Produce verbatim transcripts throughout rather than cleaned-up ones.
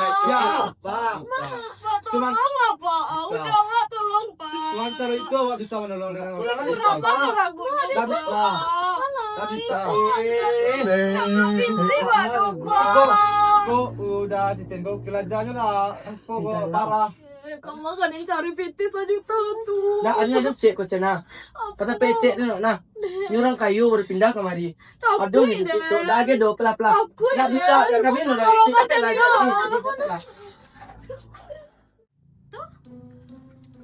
Pak. Ya, Pak. Pak, tolong lah, Pak. Bisa. Udah lah, tolong, Pak. Cuman cara itu awak bisa menolong dengan. Kurang ajar, Pak. Nggak bisa. Nggak bisa. Kok, kok udah cicen, kok kelajarnya lah. Kok, kok parah. Eh, kamu kan yang cari piti sajuta tu. Nah, ini ada cek kau cina. Kata petek tu, nah. Ini orang kayu baru pindah kamari. Aduh, ini tu, dah aja doh, pelah-pelah. Nggak bisa, nggak bisa, nggak bisa. Tolong, Pak. Tuh.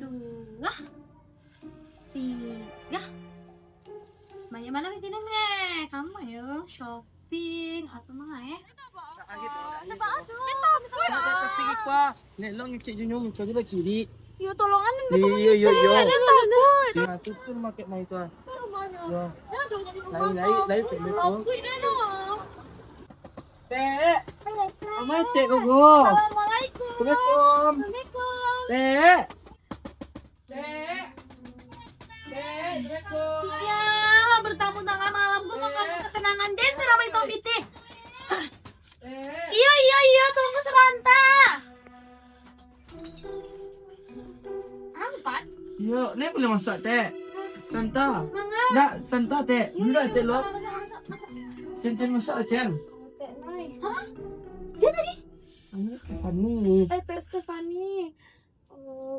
Dua. Tiga. Banyak mana bikinan deh? Kamu yo shopping atau mana eh? Tapi apa? Nek lo ngecek junyo muncul di kiri. Yo tolongan. Iyo, iyo, iyo, iyo. Ada takut. Nah, tu tu makai main tu ah. Yo. Lain, lain, lain, lain. Tek. Mama tek kau go. Assalamualaikum. Assalamualaikum. Assalamualaikum. Tek. Tek. Tek, Assalamualaikum. Sialah, bertamu tengah malam tu makan ketenangan den, sih ramai tau pitih. Tek. Iyo, iyo, iyo, tunggu sebentar. Ampat? Iyo, ni boleh masak, Tek. Santa. Manga. Nak, Santa, Tek. Iyo, iyo, Tek, lo. Masak, masak, masak. Cen, Cen, masak lah, Cen. Tek, nai. Hah? Dia tadi? Anu, Stephanie. Eh, Tek Stephanie. Eh,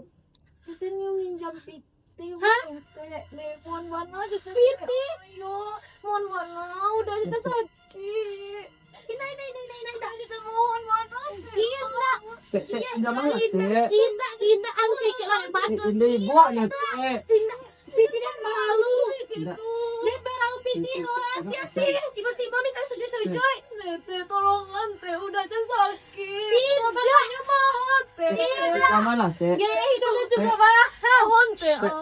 kita ni minjam piti. Hah? Tek, mohon bana aja, Tek. Piti? Iyo, mohon bana. Udah kita sakit. Indak, indak, indak, indak, indak. Kita mohon bana, Tek. Iyo, indak. Tek, Tek, indak, indak, Tek. Indak, indak. Aku sakit lah, batuk. Indak, ibu nak, Tek. Indak. Piti dan malu. Indak. Dia malu piti, lo sia-sia. Tiba-tiba minta sujud-sujud. Tek, tolongan, Tek. Udah aja sakit. Tidak. Bapaknya maha, Tek. Tidak. Lama lah, Tek. Biaya hidupnya juga mahal. Mohon, Tek. Tek,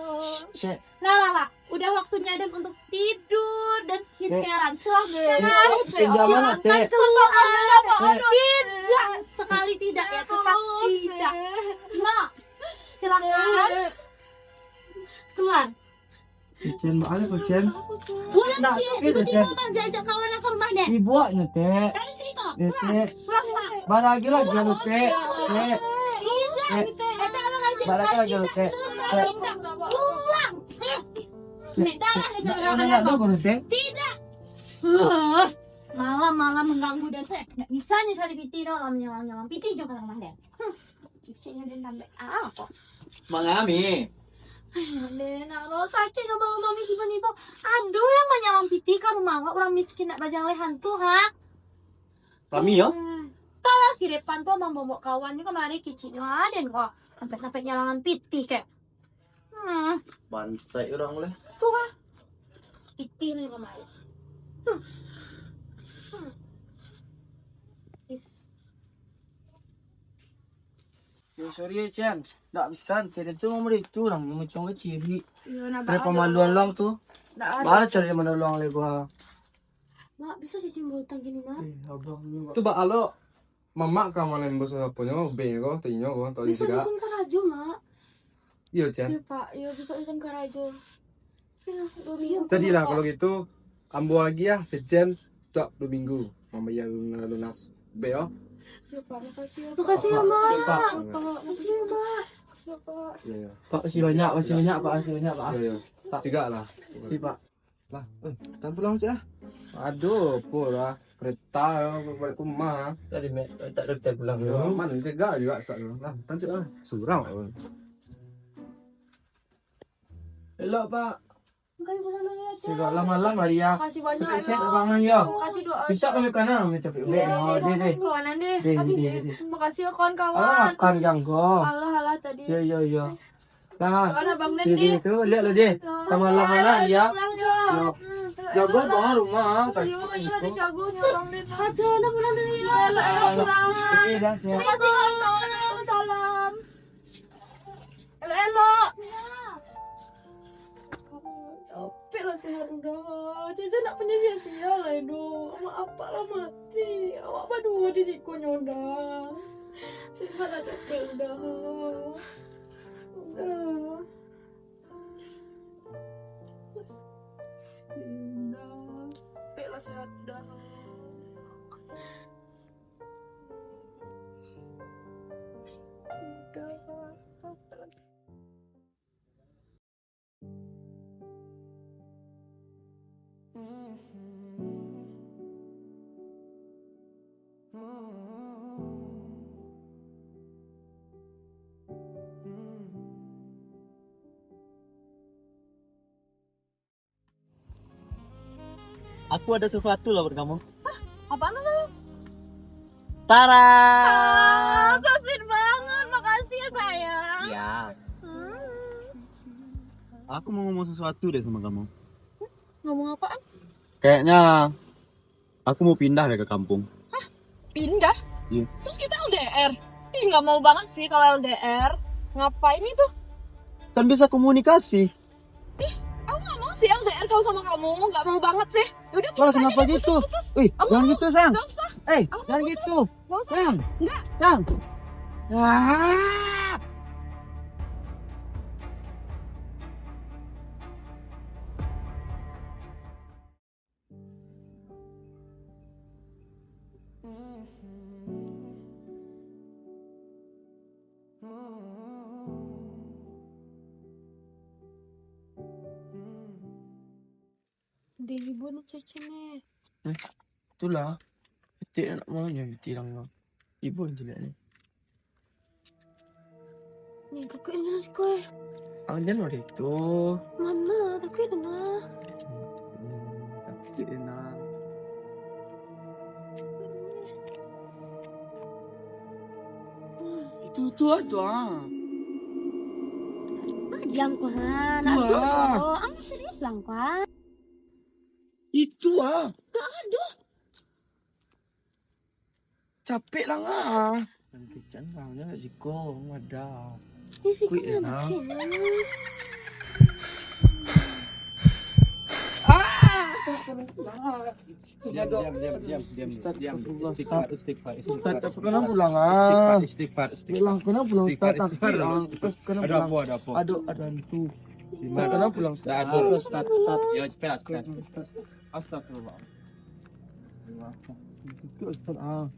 Tek. Lah, lah, lah. Udah waktunya Aden untuk tidur dan skincarean. Silahkan. Eh, eh, jangan, Tek. Silakan keluar. Eh. Tidak, sekali tidak ya, tetap tidak. No. Silakan. Keluar. Cen, baa ko, Cen? Pulang, Cen. Tiba-tiba Bang ajak kawan ka rumah, Dek. Dibueknyo, Tek. Dari cerita. Eh, pulang. Tek. Pulang, pulang. Baragi lah, Tek. Tek. Tidak. Tek. Baragi lah, Tek. Tek. Pulang. Nek, dah, dah, dah, dah, dah, dah, dah, Tek. Tidak. Huh. Malam-malam mengganggu dan saya tidak bisa nih cari piti doh, lah menyelang-nyelang piti jo ka rumah, Dek. Hmm. Keceknyo den tambah apo? Mangami. Ai, den, nak roh sakik kepala mami tiba-tiba. Ado yang manyalang piti ka rumah awak, urang miskin nak bajang lai hantu, ha? Kami, yo? Hmm. Talah si Depan tu mambaok kawan ni kamari keceknyo aden ko. Sampai-sampai nyalangan piti kek. Hmm. Bansaik urang leh. Tu ha. Piti ni kamari. Hmm. Hmm. Is. Yo, sorry yo, Cen. Ndak bisa, Cen tu nomor itu lah, macam kecil. Iyo, nak. Ada baa pamaluan luang tu. Ndak ado. Baa caro manolong lai gua. Mak, bisa Cicin bautang kini, Mak? Eh, abang ni, Mak. Tu baa lo, mamak ka main boso aponyo, be ko, tinyo ko, tau. Bisa juga. Cicin karajo, Mak. Iyo, Cen. Iyo, Pak. Iyo, bisa Cicin karajo. Iyo, duo minggu. Jadilah, Pak, kalau gitu, ambo agiah Cicin tuak duo minggu mambayar lunas. Be, yo. Iyo, Pak. Makasih, yo, Pak. Makasih, yo, Mak. Pak. Makasih, yo, Mak. Iyo, Pak. Iyo, iyo. Pak, makasih banyak, makasih banyak, Pak. Makasih banyak, Pak. Iyo, iyo. Pak. Cigak lah. Makasih, Pak. Lah, eh, tahan pulang cik lah. Aduh, apo lah. Kereta, balik ke rumah. Tadi, Mek, tak ada kita pulang. Yo, mano cegak juga sak tu. Lah, tahan cik lah. Surang, Pak. Elok, Pak. Cegak lah malam hari ya. Makasih banyak, Mak. Sehat-sehat abang yo. Makasih doa. Bisa kami kanan, kami capek bek. Oh, deh, deh. Kawanan deh. Deh, deh, deh. Makasih ya, kawan-kawan. Ah, kan ganggu. Alah, alah tadi. Yo, yo, yo. Nah, abang Nen, di, di tu, lihat lah, di. Sama lah, mana, ya. Yo. Jago bawa rumah. Yo, yo, dijago nyo, abang Nen. Aja, nak pulang dulu, ya. Elok, elok, pulang. Oke, dah, ya. Terima kasih, Bang. Salam. Elok, elok. Capek lah sihat udah. Jajan nak punyo sia-sia lah, Edo. Amak apak lah mati. Awak baduo di siko nyo udah. Sihat lah capek udah. Udah. Udah. Capek lah sihat udah. Udah. Capek lah sihat. Aku ada sesuatu lah buat kamu. Hah? Apaan tuh? Tara! Ah, so sweet banget. Makasih ya, sayang. Ya. Hmm. Aku mau ngomong sesuatu deh sama kamu. Ngomong apaan? Kayaknya aku mau pindah deh ke kampung. Hah? Pindah? Iya. Terus kita L D R? Ih, nggak mau banget sih kalau L D R. Ngapain itu? Kan bisa komunikasi. Ih, aku nggak mau sih L D R kalau sama kamu. Nggak mau banget sih. Yaudah, putus aja deh, putus, putus. Wih, jangan gitu, Sang. Nggak usah. Eh, jangan gitu. Nggak usah. Sang. Nggak. Sang. Ah! Dihibur ni Cece ni. Eh, itulah. Etik nak mau nyo, etik lang. Ibu yang jelek ni. Ni, tapi ini sih kue. Ang jan udah itu. Mana? Tapi ada nah. Hmm, tapi ada nah. Itu, itu aja, ah. Diam kau, ha. Nak dulu. Ang serius lang kau, ha. Itu, ah. Tak ada. Capek lah, ah. Nan kican lah, nya siko, ada. Ni siko. Kuik, mana, ah. Kuik, nah. Diam, diam, diam, diam, diam, diam. Istighfar, istighfar, istighfar. Ustaz, kenapa pulang, ah? Istighfar, istighfar, istighfar. Pulang, kenapa pulang, Ustaz? Istighfar, istighfar. Ustaz, kenapa pulang? Ada apa, ada apa? Ada, ada hantu. Di mana? Ustaz, kenapa pulang, Ustaz? Tak ada. Ustaz, Ustaz. Ya, cepat, cepat. Ustaz. Astagfirullah. Ustaz, ah.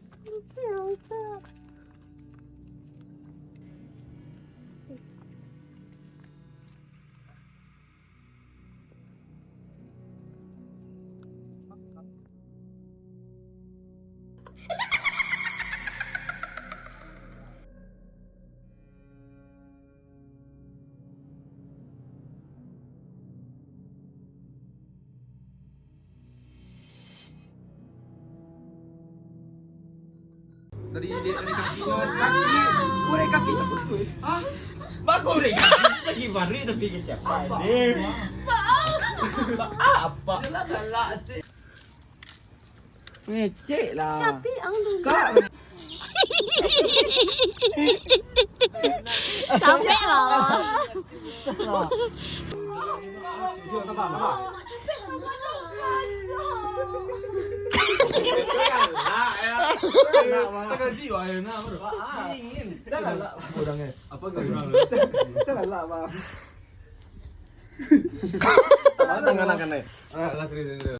Dari, dari, dari kaki. Kaki. Urai kaki tak betul. Hah? Bagus urai kaki. Lagi baru tapi kecap. Apa? Apa? Galak-galak sih. Ngecek lah. Tapi ang dulu. Kak. Capek lah. Jom, sabar, sabar. Janganlah, ya. Takaji, wah, ya, nak, bro. Dingin. Janganlah. Kurang, eh. Apa kurang? Janganlah, Bang. Tangan, tangan, eh. Ah, lah, serius, serius.